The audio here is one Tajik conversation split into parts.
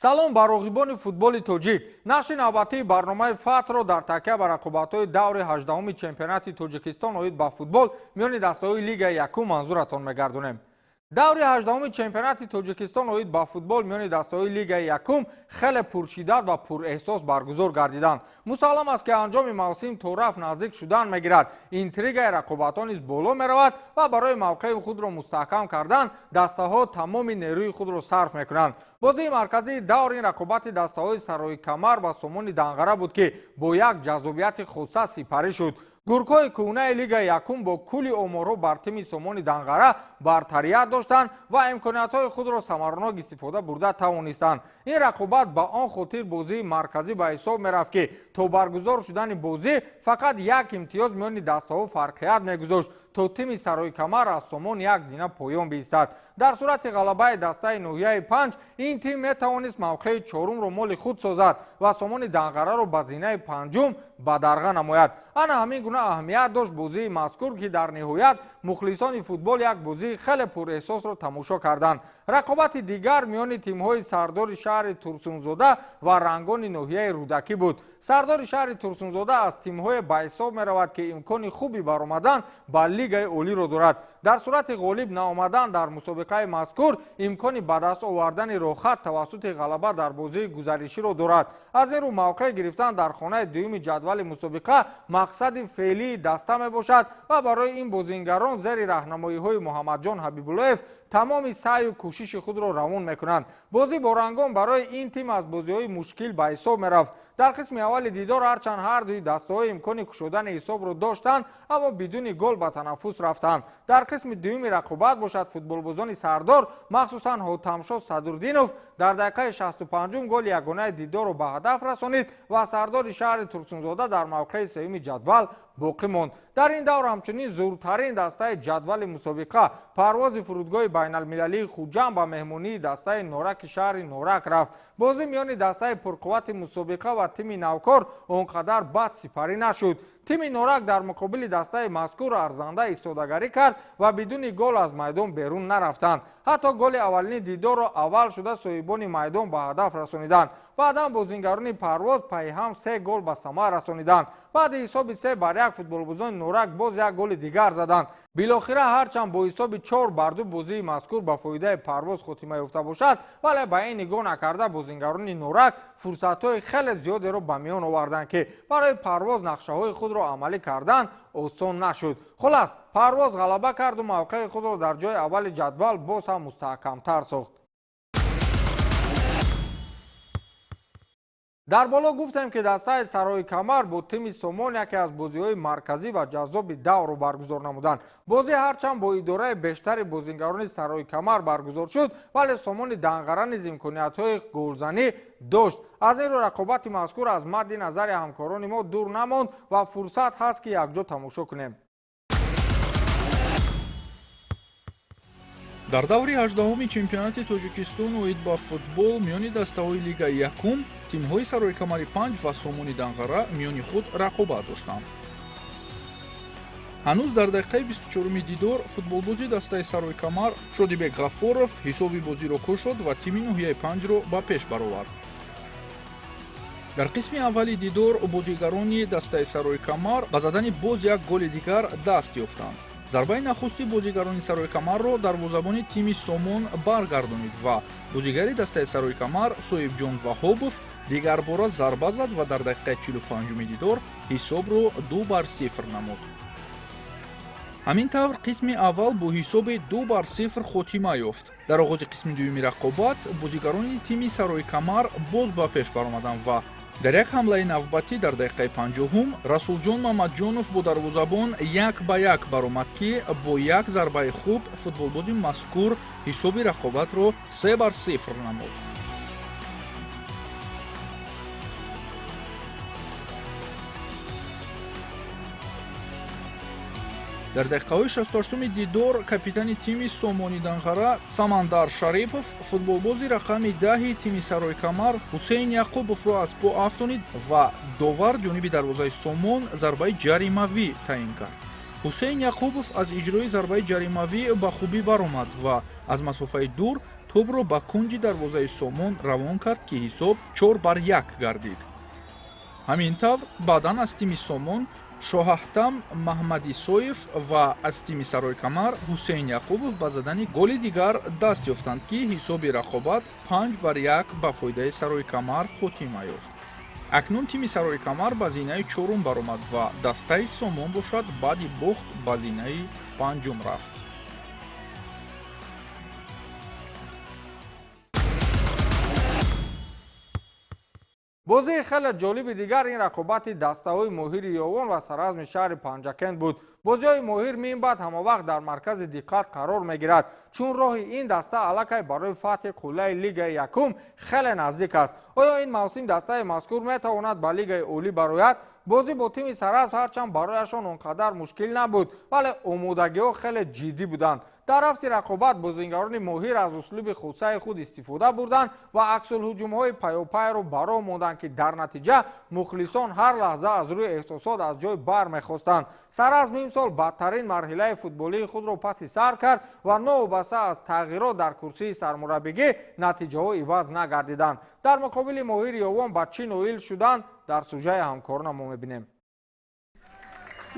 Салом ба роғибони футболи тоҷик. Нашри навбатии барномаи Фатҳро дар такя ба рақобатҳои даври 18-уми чемпионати Тоҷикистон оид ба футбол миёни дастаҳои Лигаи якум манзуратон мегардонем. Даври 18-уми чемпионати Тоҷикистон оид ба футбол миёни дастаҳои Лигаи якум хеле пуршиддат ва пурэҳсос баргузор гардиданд. Мусаллам аст, ки анҷоми мавсим то рафт наздик шудан мегирад. Интригаи рақобатҳо низ боло меравад ва барои мавқеи худро мустаҳкам кардан дастаҳо тамоми нерӯи худро сарф мекунанд. Бозии марказии давр ин рақобати дастаҳои Сарои Камар ва Сомони Данғара буд, ки бо як ҷаззобияти хоса сипарӣ шуд. Гургҳои кӯҳнаи Лигаи якум бо кулли оморҳо бар тими Сомони Данғара бартарият доштанд ва имкониятҳои худро самаранок истифода бурда тавонистанд. Ин рақобат ба он хотир бозии марказӣ ба ҳисоб мерафт, ки то баргузор шудани бозӣ фақат як имтиёз миёни дастаҳо фарқият мегузошт, то тими Сарои Камар аз Сомон як зина поён биистад. Дар сурати ғалабаи дастаи ноҳияи панҷ ин тим метавонист мавқеи чорумро моли худ созад ва Сомони Данғараро ба зинаи панҷум бадарға намояд. Ана ҳамин гуна аҳамият дошт бозии мазкур, ки дар ниҳоят мухлисони футбол як бозии хеле пурэҳсосро тамошо карданд. Рақобати дигар миёни тимҳои Сардори шаҳри Турсунзода ва Рангони ноҳияи Рӯдакӣ буд. Сардори шаҳри Турсунзода аз тимҳое ба ҳисоб меравад, ки имкони хуби баромадан ба Лигаи олиро дорад. Дар сурати ғолиб наомадан дар мусобиқаи мазкур имкони ба даст овардани роҳхат тавассути ғалаба дар бозии гузариширо дорад. Аз ин рӯ мавқеъ гирифтан дар хонаи дуюми ҷадвали мусобиқа мақсади феълии даста мебошад ва барои ин бозингарон зери раҳнамоиҳои Муҳаммадҷон Ҳабибуллоев тамоми саъю кӯшиши худро равон мекунанд. Бозӣ бо Рангон барои ин тим аз бозиҳои мушкил ба ҳисоб мерафт. Дар қисми аввали дидор ҳарчанд ҳар дуи дастаҳо имкони кушодани ҳисобро доштанд, аммо бидуни гол ба танаффус рафтанд. Дар қисми дуюми рақобат бошад, футболбозони Сардор, махсусан Ҳотамшо Садурдинов, дар дақиқаи 65-ум голи ягонаи дидорро ба ҳадаф расонид ва Сардори шаҳри Турсунзода дар мавқеи сеюми ҷадвал боқӣ монд. Дар ин давр ҳамчунин зуртарин дастаи ҷадвали мусобиқа Парвози фурудгоҳи байналмилалии Хуҷанд ба меҳмонии дастаи Нораки шаҳри Норак рафт. Бозӣ миёни дастаи пурқуввати мусобиқа ва тими навкор он қадар бад сипарӣ нашуд. Тими Норак дар муқобили дастаи мазкур арзанда истодагарӣ кард ва бидуни гол аз майдон берун нарафтанд. Ҳатто голи аввалини дидорро аввал шуда соҳибони майдон ба ҳадаф расониданд. Баъдан бозингарони Парвоз пайҳам се гол ба самар расониданд. Баъди ҳисоби 3-1 футболбозони Норак боз як голи дигар заданд. Билохира ҳарчанд бо ҳисоби 4-2 бозии мазкур ба фоидаи Парвоз хотима ёфта бошад, вале ба ин нигоҳ накарда бозингарони Норак фурсатҳои хеле зиёдеро ба миён оварданд, ки барои Парвоз нақшаҳои худро амалӣ кардан осон нашуд. Хулас, Парвоз ғалаба карду мавқеи худро дар ҷои аввали ҷадвал боз ҳам мустаҳкамтар сохт. Дар боло гуфтем, ки дастаи Сарои Камар бо тими Сомон яке аз бозиҳои марказӣ ва ҷаззоби даврро баргузор намуданд. Бозӣ ҳарчанд бо идораи бештари бозингарони Сарои Камар баргузор шуд, вале Сомони Данғара низ имкониятҳои голзанӣ дошт. Аз ин рӯ рақобати мазкур аз мадди назари ҳамкорони мо дур намонд ва фурсат ҳаст, ки якҷо тамошо кунем. Дар даври 18-уми чемпионати Тоҷикистон оид ба футбол миёни дастаҳои Лигаи якум тимҳои Сарои Камари панҷ ва Сомони Данғара миёни худ рақобат доштанд. Ҳанӯз дар дақиқаи 24-уми дидор футболбози дастаи Сарои Камар Шодибек Ғаффоров ҳисоби бозиро кушод ва тими ноҳияи панҷро ба пеш баровард. Дар қисми аввали дидор бозигарони дастаи Сарои Камар ба задани боз як голи дигар даст ёфтанд. Зарбаи нахусти бозигарони Сарои Камарро дарвозабони тими Сомон баргардонид ва бозигари дастаи Сарои Камар Соҳибҷон Ваҳобов дигарбора зарба зад ва дар дақиқаи 45-уми дидор ҳисобро 2-0 намуд. Ҳамин тавр қисми аввал бо ҳисоби 2-0 хотима ёфт. Дар оғози қисми дуюми рақобат бозигарони тими Сарои Камар боз ба пеш баромаданд ва дар як ҳамлаи навбатӣ дар дақиқаи 50-ум Расулҷон Мамадҷонов бо дарвозабон 1-1 баромад, ки бо як зарбаи хуб футболбози мазкур ҳисоби рақобатро 3-0 намуд. Дар дақиқаҳои 68-уми дидор капитани тими Сомони Данғара Самандар Шарипов футболбози рақами 10-и тими Сарои Камар Ҳусейн Яқубовро аз по афтонид ва довар ҷониби дарвозаи Сомон зарбаи ҷаримавӣ таъин кард. Ҳусейн Яқубов аз иҷрои зарбаи ҷаримавӣ ба хубӣ баромад ва аз масофаи дур тӯбро ба кунҷи дарвозаи Сомон равон кард, ки ҳисоб 4-1 гардид. Ҳамин тавр баъдан аз тими Сомон Шоҳаҳтам Маҳмадисоев ва аз тими Саройкамар Ҳусейн Яқубов ба задани голи дигар даст ёфтанд, ки ҳисоби рақобат 5-1 ба фоидаи Саройкамар хотима ёфт. Акнун тими Саройкамар ба зинаи чорум баромад ва дастаи Сомон бошад баъди бохт ба зинаи панҷум рафт. Бозии хеле ҷолиби дигар ин рақобати дастаҳои Моҳири Ёвон ва Саразми шаҳри Панҷакент буд. Бозиҳои Моҳир минбаъд ҳамавақт дар маркази диққат қарор мегирад, чун роҳи ин даста аллакай барои фатҳи қуллаи лигаи якум хеле наздик аст. Оё ин мавсим дастаи мазкур метавонад ба лигаи олӣ барояд? Бозӣ бо тими Саразм ҳарчанд барояшон он қадар мушкил набуд, вале омодагиҳо хеле ҷиддӣ буданд. Дар рафти рақобат бозингарони Моҳир аз услуби хусаи худ истифода бурданд ва аксулҳуҷумҳои пайопайро ба роҳ монданд, ки дар натиҷа мухлисон ҳар лаҳза аз рӯи эҳсосот аз ҷой бармехостанд. Саразм имсол бадтарин марҳилаи футболии худро паси сар кард ва новобаста аз тағйирот дар курсии сармураббигӣ натиҷаҳо иваз нагардиданд. Дар муқобили Моҳири Ёвон ба чӣ ноил шуданд, дар сужаи ҳамкорона мо мебинем.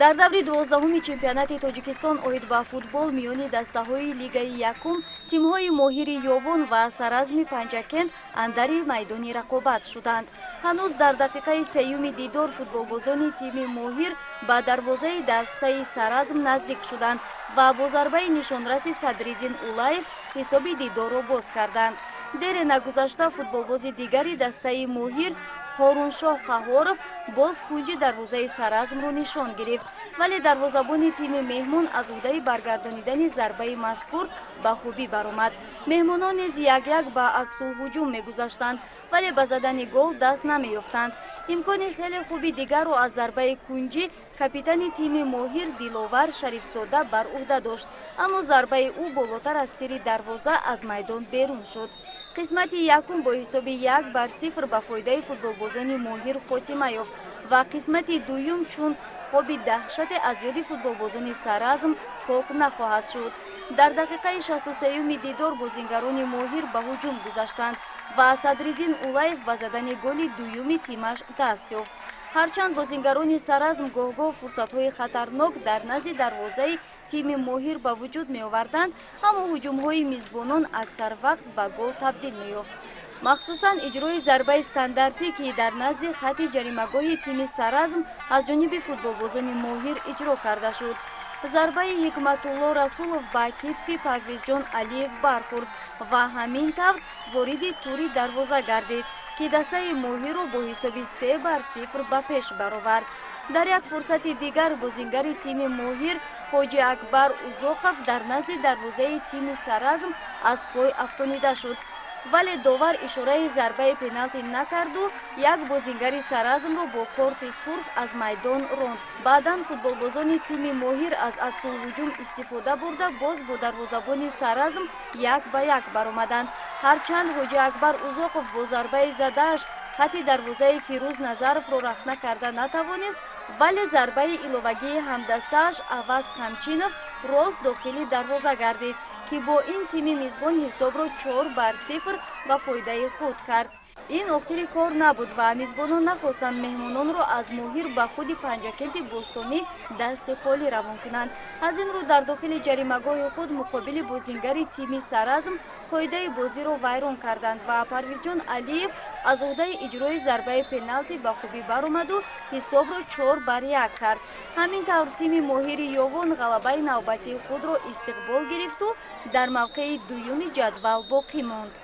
Дар даври 12-уми чемпионати Тоҷикистон оид ба футбол миёни дастаҳои лигаи якум тимҳои Моҳири Ёвон ва Саразми Панҷакент андари майдони рақобат шуданд. Ҳанӯз дар дақиқаи сеюми дидор футболбозони тими Моҳир ба дарвозаи дастаи Саразм наздик шуданд ва бо зарбаи нишонраси Садриддин Улаев ҳисоби дидорро боз карданд. Дере нагузашта футболбози дигари дастаи Моҳир Ҳоруншоҳ Қаҳҳоров боз кунҷи дарвозаи Саразмро нишон гирифт, вале дарвозабони тими меҳмон аз ӯҳдаи баргардонидани зарбаи мазкур ба хубӣ баромад. Меҳмонон низ як-як ба аксулҳуҷум мегузаштанд, вале ба задани гол даст намеёфтанд. Имкони хеле хуби дигарро аз зарбаи кунҷӣ капитани тими Моҳир Диловар Шарифзода бар ӯҳда дошт, аммо зарбаи ӯ болотар аз тири дарвоза аз майдон берун шуд. Қисмати якум бо ҳисоби 1-0 ба фоидаи футболбозони Моҳир хотима ёфт ва қисмати дуюм чун хоби даҳшате аз ёди футболбозони Саразм пок нахоҳад шуд. Дар дақиқаи 63-юми дидор бозингарони Моҳир ба ҳуҷум гузаштанд ва Садриддин Улаев ба задани голи дуюми тимаш даст ёфт. Ҳарчанд бозингарони Саразм гоҳ-гоҳ фурсатҳои хатарнок дар назди дарвозаи тими Моҳир ба вуҷуд меоварданд, аммо ҳуҷумҳои мизбонон аксар вақт ба гол табдил меёфт. Махсусан иҷрои зарбаи стандартӣ, ки дар назди хати ҷаримагоҳи тими Саразм аз ҷониби футболбозони Моҳир иҷро карда шуд. Зарбаи Ҳикматулло Расулов ба китфи Парвизҷон Алиев бархӯрд ва ҳамин тавр вориди тури дарвоза гардид, ки дастаи Моҳирро бо ҳисоби 3-0 ба пеш баровард. Дар як фурсати дигар бозингари тими Моҳир Ҳоҷи Акбар Узоқов дар назди дарвозаи тими Саразм аз пой афтонида шуд, вале довар ишораи зарбаи пеналти накарду як бозингари Саразмро бо корти сурх аз майдон ронд. Баъдан футболбозони тими Моҳир аз аксулҳуҷум истифода бурда боз бо дарвозабони Саразм 1-1 баромаданд. Ҳарчанд Ҳоҷи Акбар Узоқов бо зарбаи задааш хати дарвозаи Фирӯз Назаровро рахна карда натавонист, вале зарбаи иловагии ҳамдастааш Аваз Камчинов рост дохили дарвоза гардид, ки бо ин тими мизбон ҳисобро 4-0 ба фоидаи худ кард. Ин охири кор набуд ва мизбонон нахостанд меҳмононро аз Моҳир ба худи Панҷакенти бостонӣ дасти холӣ равон кунанд. Аз ин рӯ дар дохили ҷаримагоҳи худ муқобили бозингари тими Саразм қоидаи бозиро вайрон карданд ва Парвизҷон Алиев аз ӯҳдаи иҷрои зарбаи пеналти ба хубӣ баромаду ҳисобро 4-1 кард. Ҳамин тавр тими Моҳири Ёвон ғалабаи навбатии худро истиқбол гирифту дар мавқеи дуюми ҷадвал боқӣ монд.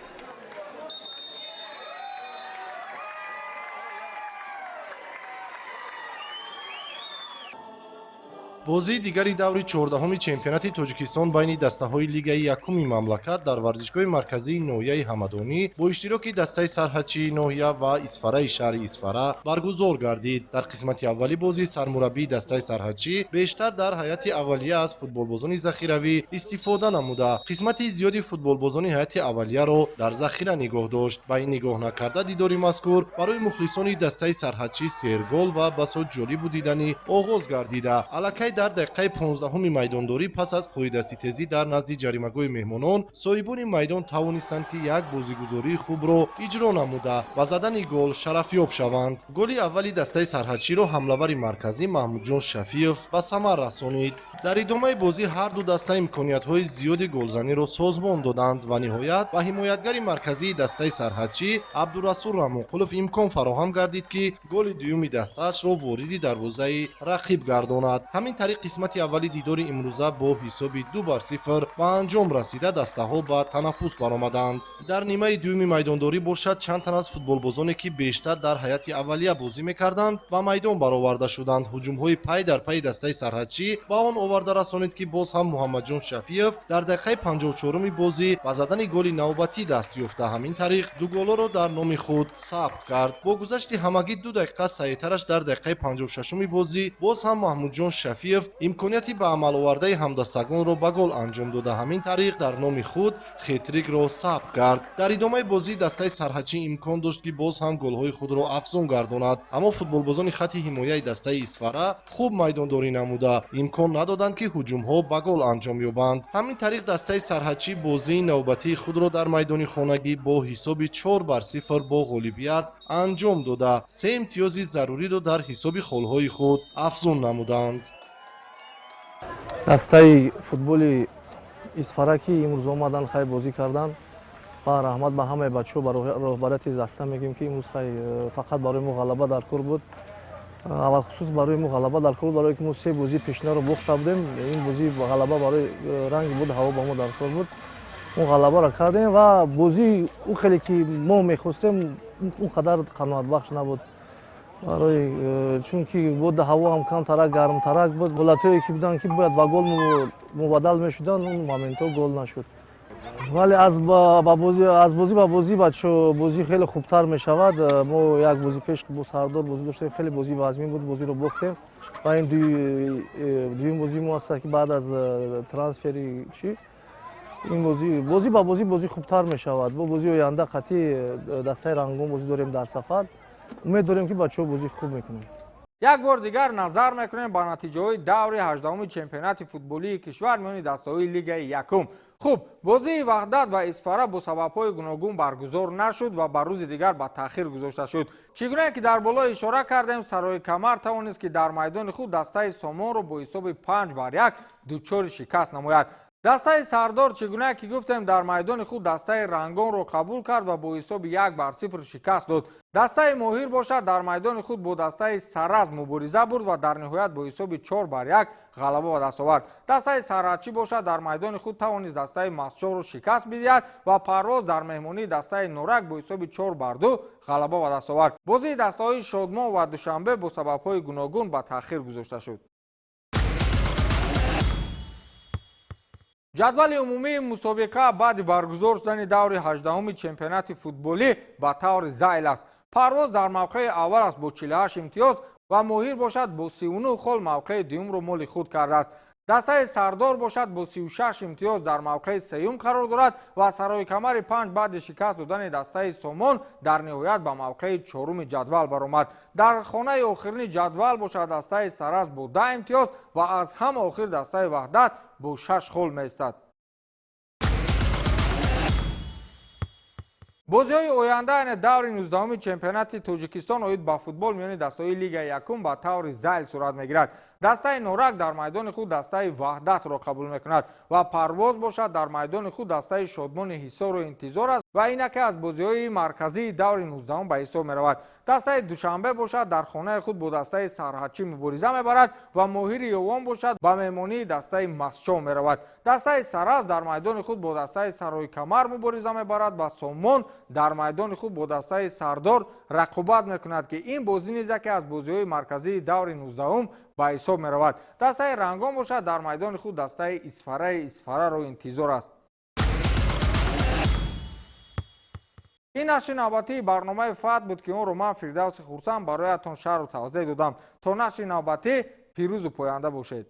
Бозии дигари даври 14-уми чемпионати Тоҷикистон байни дастаҳои лигаи якуми мамлакат дар варзишгоҳи марказии ноҳияи Ҳамадонӣ бо иштироки дастаи сарҳадчии ноҳия ва Исфараи шаҳри Исфара баргузор гардид. Дар қисмати аввали бозӣ сармураббии дастаи сарҳадчӣ бештар дар ҳайати аввалия аз футболбозони захиравӣ истифода намуда, қисмати зиёди футболбозони ҳайати аввалияро дар захира нигоҳ дошт. Ба ин нигоҳ накарда дидори мазкур барои мухлисони дастаи сарҳадчӣ сергол ва басо ҷолибу диданӣ оғоз гардида. Аллакай Дар дақиқаи 15-уми майдондорӣ пас аз қоидаситезӣ дар назди ҷаримагоҳи меҳмонон соҳибони майдон тавонистанд, ки як бозигузории хубро иҷро намуда ба задани гол шарафёб шаванд. Голи аввали дастаи сарҳадчиро ҳамлавари марказӣ Маҳмудҷон Шафиев ба самар расонид. Дар идомаи бозӣ ҳар ду даста имкониятҳои зиёди голзаниро созмон доданд ва ниҳоят ба ҳимоятгари марказии дастаи сарҳадчӣ Абдурасул Рамонқулов имкон фароҳам гардид, ки голи дуюми дастаашро вориди дарвозаи рақиб гардонад. Ҳамин тариқ қисмати аввали дидори имрӯза бо ҳисоби 2-0 ба анҷом расида, дастаҳо ба танаффус баромаданд. Дар нимаи дуюми майдондорӣ бошад, чанд тан аз футболбозоне, ки бештар дар ҳайати аввалия бозӣ мекарданд, ба майдон бароварда шуданд. Ҳуҷумҳои пай дар пайи дастаи сарҳадчӣ ба он оварда расонид, ки боз ҳам Муҳаммадҷон Шафиев дар дақиқаи 54-уми бозӣ ба задани голи навбатӣ даст ёфта, ҳамин тариқ ду голоро дар номи худ сабт кард. Бо гузашти ҳамагӣ 2 дақиқа саҳитараш дар дақиқаи 56-уми бозӣ боз ҳам Маҳмудҷон Шафиев имконияти ба амал овардаи ҳамдастагонро ба гол анҷом дода, ҳамин тариқ дар номи худ хетрикро сабт кард. Дар идомаи бозӣ дастаи сарҳадчӣ имкон дошт, ки боз ҳам голҳои худро афзун гардонад, аммо футболбозони хатти ҳимояи дастаи Исфара хуб майдондорӣ намуда имкон надоданд, ки ҳуҷумҳо ба гол анҷом ёбанд. Ҳамин тариқ дастаи сарҳадчӣ бозии навбатии худро дар майдони хонагӣ бо ҳисоби 4-0 бо ғолибият анҷом дода, 3 имтиёзи заруриро дар ҳисоби холҳои худ афзун намуданд. Дастаи футболи Исфара, ки имрӯз омаданд, хай бозӣ карданд, ва раҳмат ба ҳамаи бачаҳо, ба роҳбарияти даста мегӯем, ки имрӯз хай фақат барои мо ғалаба дар кор буд. Аввалхусус барои мо ғалаба дар кор буд, барое ки мо 3 бозии пешинаро бохта будем. Ин бозӣ ғалаба барои ранги буд, ҳаво ба мо дар кор буд. Мо ғалабаро кардем ва бозии ӯ хеле ки мо мехостем, он қадар қаноатбахш набуд, барои чунки буд ҳаво ҳам камтарак, гармтарак буд. Ҳолатҳое ки буданд, ки бояд ба гол мубаддал мешуданд, он моментҳо гол нашуд. Вале аз бозӣ ба бозӣ бачаҳо бозӣ хеле хубтар мешавад. Мо як бозӣ пеш бо Сардор бозӣ доштем, хеле бозии вазмин буд, бозиро бохтем ва ин дуюм бозии мо аст, ки баъд аз трансфери чӣ ин бозӣ ба бозӣ хубтар мешавад. Бо бозии оянда қатъи дастаи Рангон бозӣ дорем дар сафар. Умед дорем, ки бачаҳо бозӣ хуб мекунанд. Як бор дигар назар мекунем ба натиҷаҳои даври 18-уми чемпионати футболии кишвар миёни дастаҳои лигаи якум. Хуб, бозии Ваҳдат ва Исфара бо сабабҳои гуногун баргузор нашуд ва ба рӯзи дигар ба таъхир гузошта шуд. Чӣ гуна ки дар боло ишора кардем, Сарои Камар тавонист, ки дар майдони худ дастаи Сомонро бо ҳисоби 5-1 дучори шикаст намояд. Дастаи Сардор, чӣ гуна ки гуфтем, дар майдони худ дастаи Рангонро қабул кард ва бо ҳисоби 1-0 шикаст дод. Дастаи Моҳир бошад, дар майдони худ бо дастаи Саразм мубориза бурд ва дар ниҳоят бо ҳисоби 4-1 ғалаба ба даст овард. Дастаи Сарҳадчӣ бошад, дар майдони худ тавонист дастаи Масчорро шикаст бидиҳад ва Парвоз дар меҳмонии дастаи Норак бо ҳисоби 4-2 ғалаба ба даст овард. Бозии дастаҳои Шодмон ва Душанбе бо сабабҳои гуногун ба таъхир гузошта шуд. Ҷадвали умумии мусобиқа баъди баргузор шудани даври 18-уми чемпионати футболӣ ба таври зайл аст. Парвоз дар мавқеи аввал аст бо 48 имтиёз ва Моҳир бошад бо 39 хол мавқеи дуюмро моли худ кардааст. Дастаи Сардор бошад бо 36 имтиёз дар мавқеи сеюм қарор дорад ва Сарои Камари 5 баъди шикаст додани дастаи Сомон дар ниҳоят ба мавқеи чоруми ҷадвал баромад. Дар хонаи охирини ҷадвал бошад дастаи Саразм бо 10 имтиёз ва аз ҳама охир дастаи Ваҳдат бо 6 хол меистад. Бозиҳои оянда, яъне даври 19-уми чемпионати Тоҷикистон оид ба футбол миёни дастаҳои лигаи якум ба таври зайл сурат мегирад. Дастаи Норак дар майдони худ дастаи Ваҳдатро қабул мекунад ва Парвоз бошад дар майдони худ дастаи Шодмони Ҳисорро интизор аст ва ин яке аз бозиҳои марказии даври 19-ум ба ҳисоб меравад. Дастаи Душанбе бошад дар хонаи худ бо дастаи Сарҳадчӣ мубориза мебарад ва Моҳири Ёвон бошад ба меҳмонии дастаи Масчо меравад. Дастаи Саразм дар майдони худ бо дастаи Сарои Камар мубориза мебарад ва Сомон дар майдони худ бо дастаи Сардор рақобат мекунад, ки ин бозӣ низ яке аз бозиҳои марказии даври 19-ум ба ҳисоб меравад. Дастаи Рангон бошад дар майдони худ дастаи Исфараи Исфараро интизор аст. Ин нашри навбатии барномаи Фатҳ буд, ки онро ман Фирдавси Хурсанд бароятон шарҳу тавзеҳ додам. То нашри навбатӣ пирӯзу поянда бошед.